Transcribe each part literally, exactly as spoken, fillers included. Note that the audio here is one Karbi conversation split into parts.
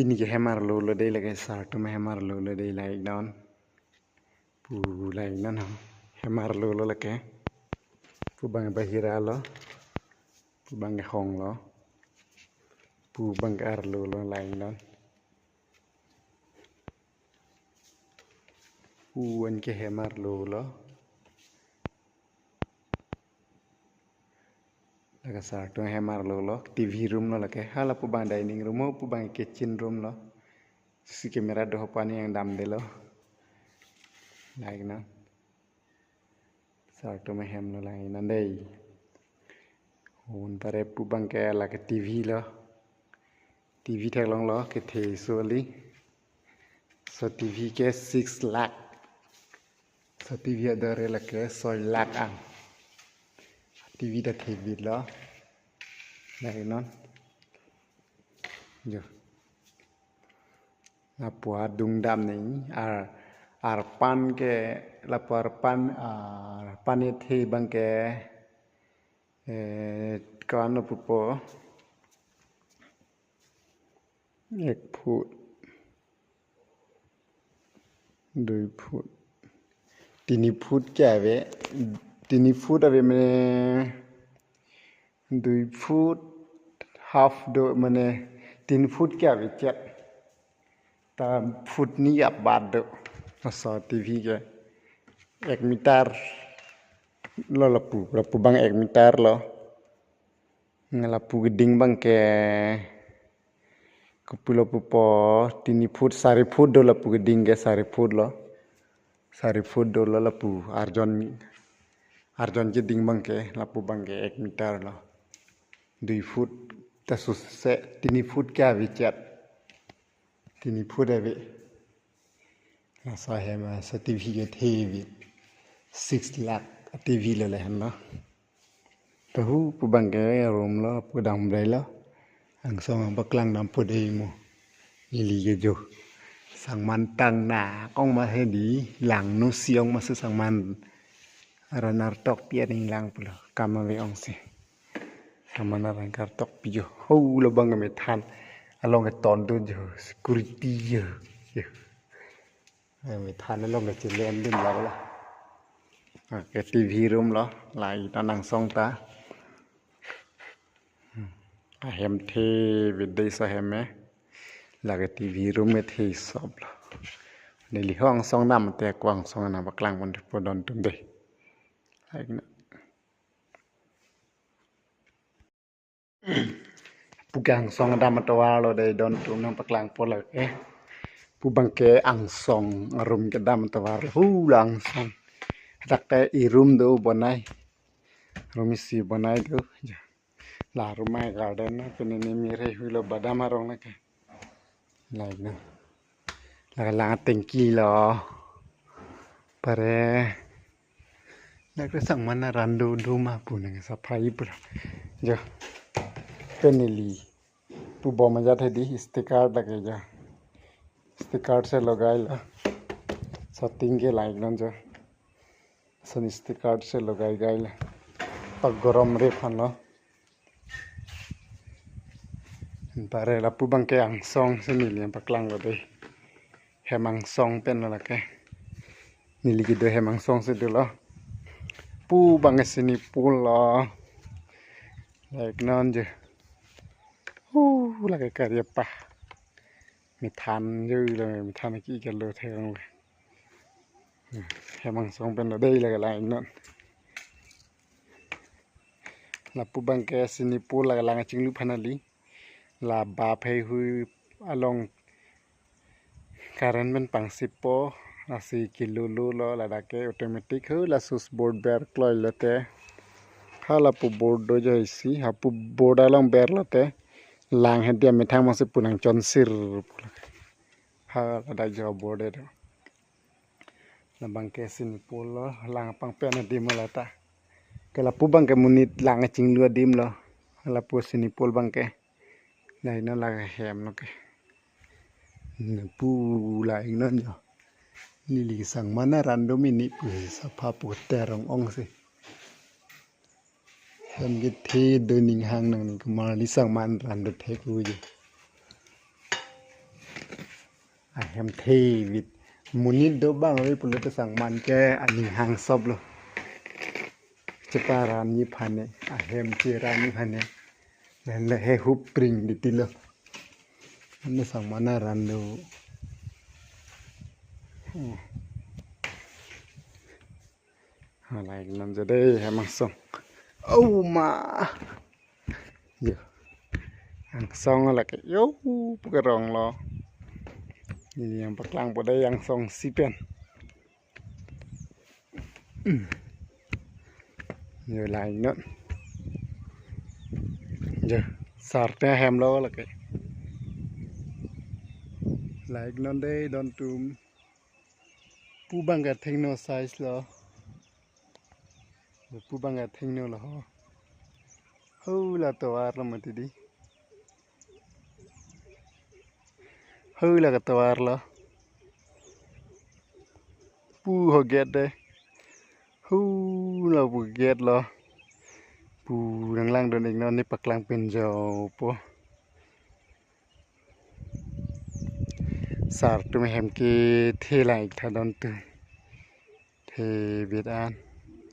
Pini ke hem arlo lo dei, lake sar atum hem arlo lo dei, like non. Pu like non ha. Hem arlo lo lake. Pu abang bahira lo. Pu abang hong lo. Pu abang arlo lo, like non. Pu an ke hem arlo lo. Lake sar atum hem arlo lo, T V room lo lake. Hala pu abang dining room ho, pu abang kitchen room lo. C C camera do ho, pani yang damde lo. Like non. Sar atum hem lo, like non dei. Hun pare pu abang ke lake T V lo. T V theklong lo, kethe soli. So T V ke six lakh. So T V ador lake soi lakh an. T V ta thebit lo. Like non. Jo. Lapu adung dam ni ar, arpan ke, lapu arpan, arpan ethe abang ke, eh, ko-an lo pupo. Ek foot, dui foot, tini foot ke ave, tini foot ave mane, dui foot half do mane, tin foot ke ave chet. Ta foot ni abat do. Laso T V ke ek meter lo lapu, lapu abang ek meter lo. Nang lapu keding abang ke kopi lo pupo, tini foot, sari foot do lapu keding ke, sari foot lo. Sari foot do lo lapu arjon, arjon keding abang ke, lapu abang ke ek meter lo. Dui foot ta suse, tini foot ke ave chet. Tini foot ave. Laso hem, laso T V kethe ave. Six lakh T V lo le hem lo. Tahu pu abang ke room lo, pu dam brai lo. Angsong nangpaklang dampo dei mo. Neli ke jo. Sangman tang na kong ma he di, lang nu siong ma si sangman. Aran artok pi aning lang pulo. Kam ave ong si. Sangman aran kartok pi jo. Ho lo abang ke methan. Along ke ton tu jo. Security jo. Jo. Eh, methan along ke chilen dun lo la. Oke, T V room lo. Like non angsong ta. Hmm. Ahem thebit dei, so hem e. Lake T V room kethe sop lo. Neli ho angsong dam te, ko angsong nangpaklang ponpo don atum dei. Like non. Pu ke angsong dam atovar lo dei, don atum nangpaklangpo lake. Pu abang ke angsong room kedam atovar lo. Hu la angsong. Dak te e-room do bonai. Room isi bonai do. Ja. La room ai garden na, pini ni mire hui lo badam arong lake. Like non. Lake lang atengki lo. Pare. Lake sangman aran do do ma pu nang saphai pura. Jo. Pini neli pu bom ajat hedi sticker lake jo. Sticker se logai lo. Setting ke like non jo. Ason sticker se logai gai lo. Pak gorom re phan lo. Pare lapu abang ke angsong si neli nangpaklang lo dei. Hem angsong pen lo lake. Neli kedo hem angsong si dolo. Pu abang ke swimming pool lo. Like non jo. Hu lake kari apa. Methan jo lo, methan ki kalo thek ang. Hmm, hem angsong pen lo dei lake, like non. Lapu abang ke swimming pool lake lang chinglu phan kali. La ba phei hui along current pen pangsipo, lasi kilo lo lo, ladak ke automatic ho, la switch board ber kloi lote. Ha lapu board do jo isi, hapu board along ber lote. Lang hedi amethang masi pu nangchonsir pu lake. Ha ladak jo board do. Labang ke swimming pool lo, lang pangpen adim lo ta. Ke lapu abang ke monit lang chinglu adim lo. Lapu swimming pool abang ke. Like non lake hem lo ke. Lapu like non jo. Neli sangman aran do mini pu sapha pu terong ong si. Hem kethe do ning hang nang ning kumar, neli sangman aran do thek hu jo. Ahem thevit. Monit do bang ave pulote sangman ke aning hangsop lo. Cheparan ni phane, ahem cheran ni phane. Lahenlo he hupring di tilo. Ane sangman aran do. Hmm. Halai non jadei hem angsong. Oh ma. Yo. Angsong lake yo pu kerong lo. Neli nangpaklangpo dei angsong si pen. Hmm. Yo, lainut. Yo, sarte hem lo lake. Lainut dei don tum. Pu bang ke thengno size lo. Pu bang ke thengno lo ho. Ho la tovar lo mati di. Ho la ke tovar lo. Pu ho gate dei. Ho la pu gate lo. Pu nanglang don iknon ne paklang pen jo po. Sar tum hem ke the lang ik tha don tum. Thevit an.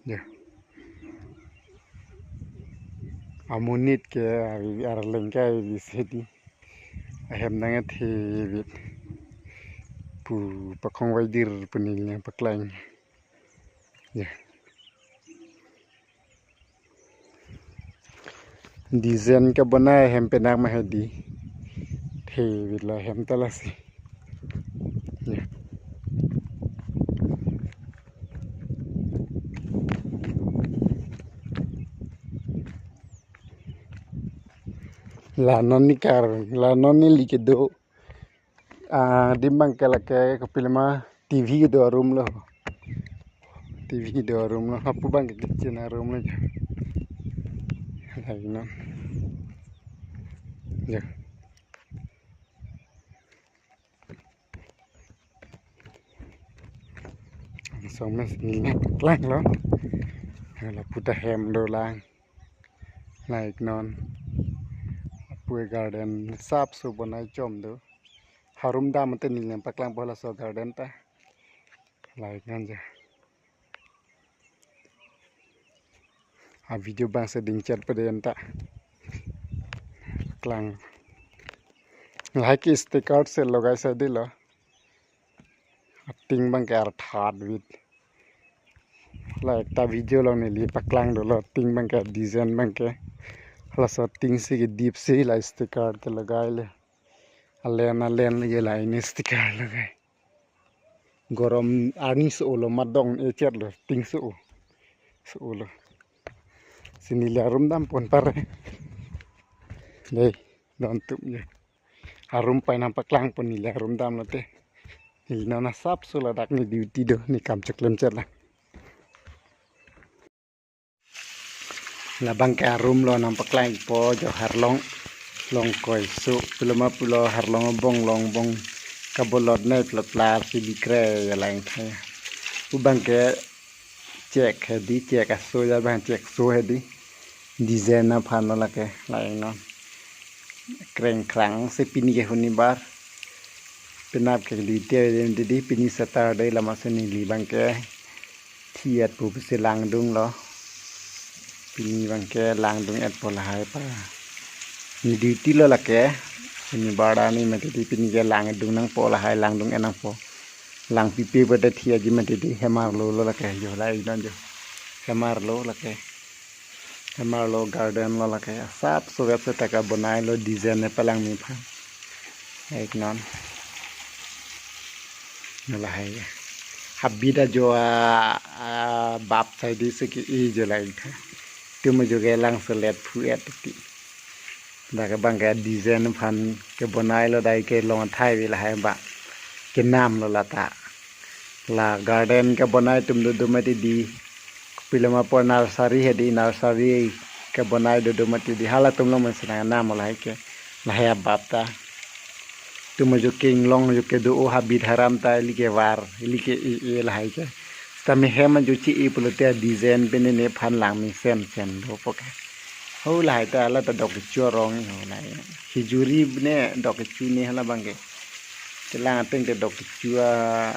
Yo. Amonit ke avi arleng ke avi sedi. Ahem nang thevit. Pu pakhong vaidir pu neli nangpaklang. Yo. Design kebonai hem penak ma hedi. Thevit lo hem ta lasi. Ya. La non ni kar, la non neli kedo. Ah, adim bang ke lake kopiloma T V kedo arum lo. T V kedo arum lo. Hapu bang ke kitchen arum lo. Lagi non. Ya. Angsong mes neli nangpaklang lo. Lapu ta hem do lang. Laik non. Lapu garden sap so bonai chom do. Harum dam te neli nangpaklangpo laso garden ta. Laik non ja. A video bang se dingchet pade anta. Klang. Lahai ke sticker se logai sa dilo. Ating bang ke arthat vit. La ekta video along neli paklang dolo, ating bang ke design bang ke. Laso ating si kedip si la sticker ke logai le. Alen alen lagi la ini sticker logai. Gorom arni so lo, madong echet lo, ting so. So lo. Si neli arum dam pon pare. Dei, don tum je. Arum pai nangpaklang pon neli arum dam lote. Neli non asap so ladak ne duty do, ne kam cheklem chet la. Labang ke arum lo nangpaklangpo jo harlong longkoi so, piloma pulo harlong abong long bong kabolot nai plot pla si bikre ya lang thai. Pu bang ke chek hedi, chek aso ya bang chek so hedi. Design aphan lo lake lain non. Kreng krang si pini ke hunibar. Penap ke di te di di pini Saturday lama si neli bang ke thiat pu si langdung lo. Pini bang ke langdung et po lahai pa. Ne duty lo lake. Pini bada ne mati di pini ke langdung nangpo lahai, langdung et nangpo. Lang pipe bada thiat ji mati di hemar lo lo lake jo lai non jo. Hemar lo lake. Hemar lo garden lo lake. Sap so website ta kebonai lo design ne palang mi phan. Ek non. Nolahai. Habit ajo a, a bap sai di se ke e jo lai tha. Tum jo ke lang selet phu et ti. Dak bang ke design phan kebonai lo dai kelong thai vi lahai ba. Kenam lo lata. La garden kebonai atum do do mati di. Piloma po nursery hedi, nursery kebonai do do mati di. Halatum lo masi nang nam lahai ke. Lahai abap ta. Tum jo ke inglong jo kedo o habit haram ta ili ke var, ili ke e e lahai ke. Sitame hem jo chi e pulote design bene ne phan lang mi sen sen do po ke. Ho lahai ta hala ta dok chorong ho lahai. Hijuri bene dok chu ne hala bang ke. Kelang ateng te dok kecho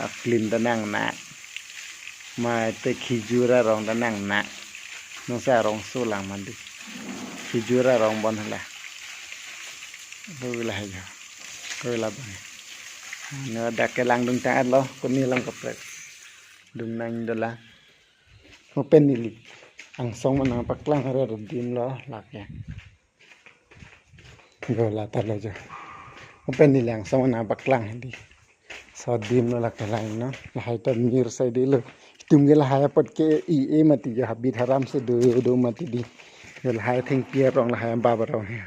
aklim ta nangnak. Ma te khijur arong ta nangnak. Nungsa arongso lang mati. Khijur arong bon hala. Hui lahai jo. Hui labang. Ne dak kelang dungtang-et lo, kuni lang kaprek. Dungnang dolang. Mo pen neli angsong ma nangpaklang, hari adim lo lake. Yo, la ta lo jo. Mo pen neli angsong ma nangpaklang hedi. So adim lo lake, lahai non. Lahai ta mir sai di lo. Itum ke lahai apot ke-e-e mati jo, habit haram si do do mati di. Yo, lahai thengpi arong, lahai bab arong he.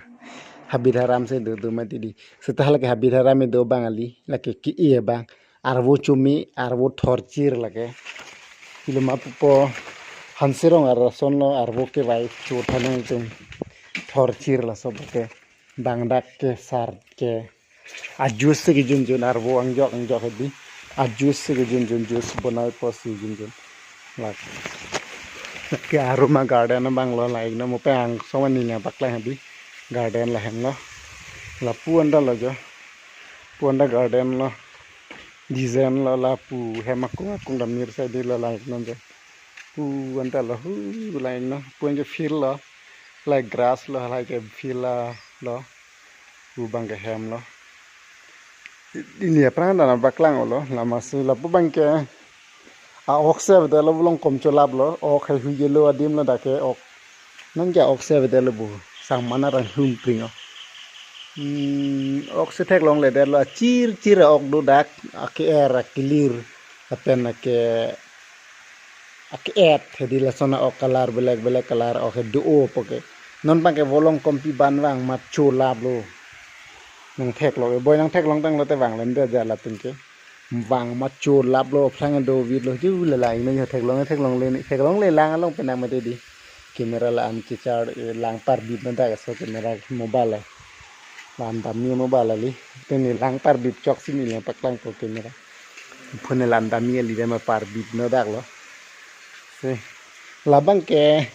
Habit haram si do do mati di. Seta lake habit haram do abang kali. Lake ke-e abang. Arvo chumi, arvo thorchir lake. Pilo ma pupo, Hanserong arloson lo arvo kevai chot hanang itum. Thorchir laso puke. Bang dak ke sar ke. Ajus si kejun jun, arvo angjok angjok hedi. Ajus si kejun jun, jus bonai apotsi kejun jun. Lake. Ke aroma garden abang lo, lahai non, mo pen angsong ma neli nangpaklang hedi. Garden lahen lo. Lapu anta lo jo. Lapu anta garden lo. Design lo lapu, hem akung akung ta mir sai di lo, lahai non jo. Lapu anta lo, hu, lahai non. Lapu anta field lo. Lahai grass lo, lahai ke field lo. Lapu abang ke hem lo. Neli aphrang ta nangpaklang lo, lama si lapu abang ke. A-ok si avedet lo, volongkom cholap lo, ok heihui yellow adim lo dak ke ok. Non ke ok si avedet lo bu, sang mana rang hung pring o. Hmm, ok si theklongledet lo, achir chir a-ok do dak, ake-er, akelir, lapen ake, ake-et, hedi lason a-ok color, belek belek color ok he do-o puke. Non abang ke volongkom pi ban vang ma cholap lo. Nangtheklong, boi nangtheklong tanglo te vang lem de ja latum ke. Vang ma cholap lo, aphrang do vit lo, ju la lahai non jo, theklong, theklongle, theklongle lang along penang mati di. Camera la-an kechar, eh, lang parbip non dak, so camera mobile la. La-an dam-i mobile kali. Te neli lang parbip chok si neli nangpaklangpo camera. Phone la-an dam-i kali, dema parbip non dak lo. Si. Labang ke.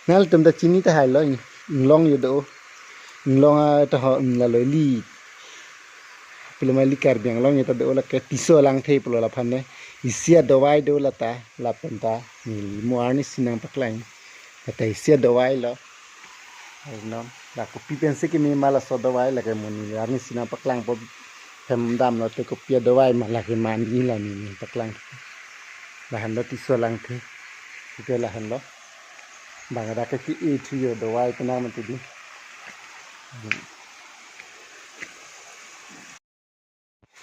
Nanglitum ta chini tahai lo, inglong jo do. Inglong a ta ho, mm, la lo ili. Pilo ma ili Karbi Anglong jo ta do, lake Tisso Langthe pulo laphan ne. Isi adovai do lata, lapen ta neli mo arnisi nangpaklang. Lata isi adovai lo. Ahi non, la kopi pensi keme ma laso adovai, lake mo neli arnisi nangpaklangpo, hem dam lo te kopi adovai ma, lake mani la neli nangpaklang. Lahen lo Tisso Langthe. Ite lahen lo. Bang dak ke ke-e thu jo adovai penang mati di.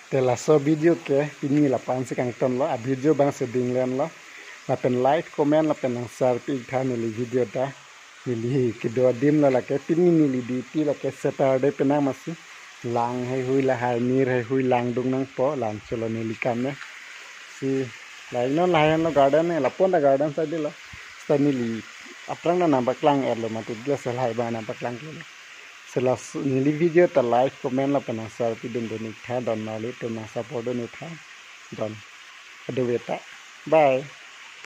Te laso video ke pini lapu-an si kangton lo, a video abang si dinglen lo. Lapen like, comment, lapen nang share pi-ik tha neli video ta. Neli kedo adim lo lake, pini neli duty lake Saturday penang masi. Lang heihui lahai mir heihui langdung nangpo, la-anchot lo neli kam ne. Si, lahai non, lahai non garden ne, lapu anta garden sai di lo. Seta neli aphrang ta nangpaklang-et lo mati di, lasi lahai abang nangpaklang ke lo. Si la s-, neli video ta like, comment lapen nang share pidun dun-ik tha, don nangli tum nang support dun-ik tha. Don. Adu beta. Bye.